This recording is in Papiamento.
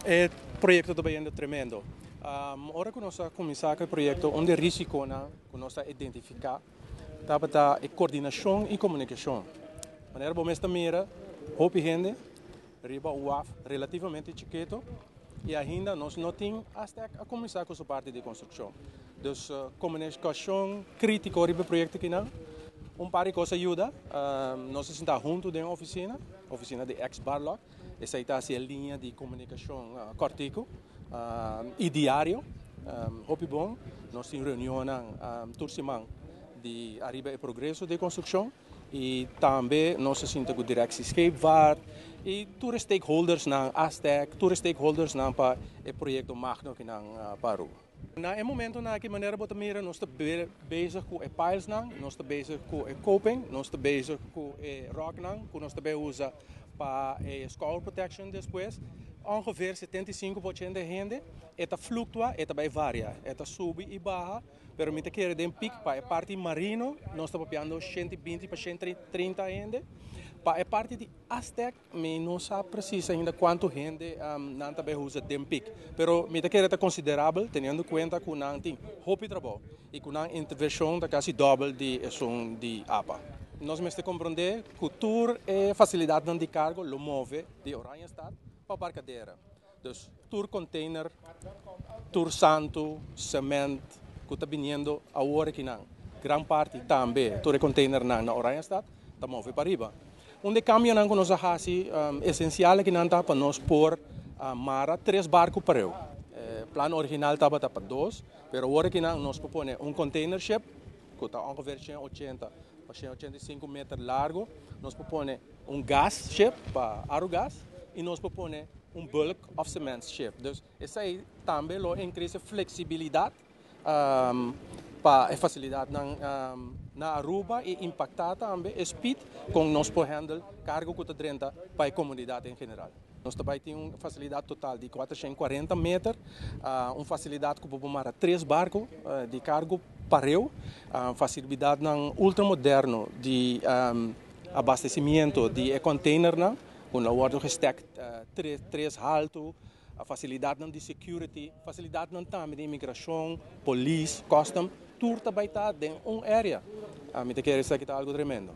E proyecto ta bayendo tremendo. Ora cu nos a cuminsa cu e proyecto, un di e risiconan cu nos a identifica tabata e coordinacion y comunicacion. Manera bo mes ta mira, hopi hende riba un waf relativamente chikito y ainda nos no tin Astec a cuminsa cu su parti di construccion. Dus comunicacion critico riba e proyecto akinan. Un par di cos a yuda. Nos a sinta hunto den oficina, oficina di ex Barlock. Esei ta hasi e liña di komunikashon kòrtiku i diario hopi bon. Nos tin reunionnan tur siman di ariba e progreso di e konstrukshon i tambe nos ta sinta ku Directie Scheepvaart i tur e stakeholdersnan, Astec, tur e stakeholdersnan pa e proyekto magno akinan pa Aruba. Na e momentonan aki manera bo ta mira nos ta bezig ku e pilesnan, nos ta bezig ku e coping, nos ta bezig ku e rocknan ku nos ta bay usa pa e scour protection despues. Ongeveer 75% di hende e ta fluctua, e ta bay varia, e ta subi y baha, pero mi ta kere den peak pa e parti marino nos ta papiando 120 pa 130 hende. Pa e parti di Astec mi no sa precies ainda cuanto hende nan ta bay usa den peak, pero mi ta kere ta considerabel teniendo cuenta cu nan tin hopi trabou y cu nan intervencion ta casi dobel di esun di APA. Nos mester comprende cu tur e facilidadnan di cargo lo move di Oranjestad pa Barcadera. Dus tur container, tur santo, cement cu ta biniendo awor akinan, gran parti tambe tur e containernan na Oranjestad ta move pa riba. Un di e cambionan cu nos a haci esencial akinan ta pa nos por mara tres barco pareu. E plan original tabata pa dos, pero awor akinan nos por pone un container ship cu ta ongeveer 180 pa 185 meter largo. Nos por pone un gas ship pa Arugas y nos por pone un bulk of cement ship. Dus esey tambe lo increase flexibilidad pa e facilidadnan na Aruba y impacta tambe e speed con nos por handle cargo cu ta drenta pa e comunidad en general. Nos ta bay tin un facilidad total di 440 meter, un facilidad cu por mara tres barco di cargo pareu, facilidadnan ultramoderno di abastecimiento di e containernan cu lo wordo gestacked tres halto, facilidadnan di security, facilidadnan tambe di inmigracion, polis, custom, tur ta bay ta den un area. Mi ta kere esaki ta algo tremendo.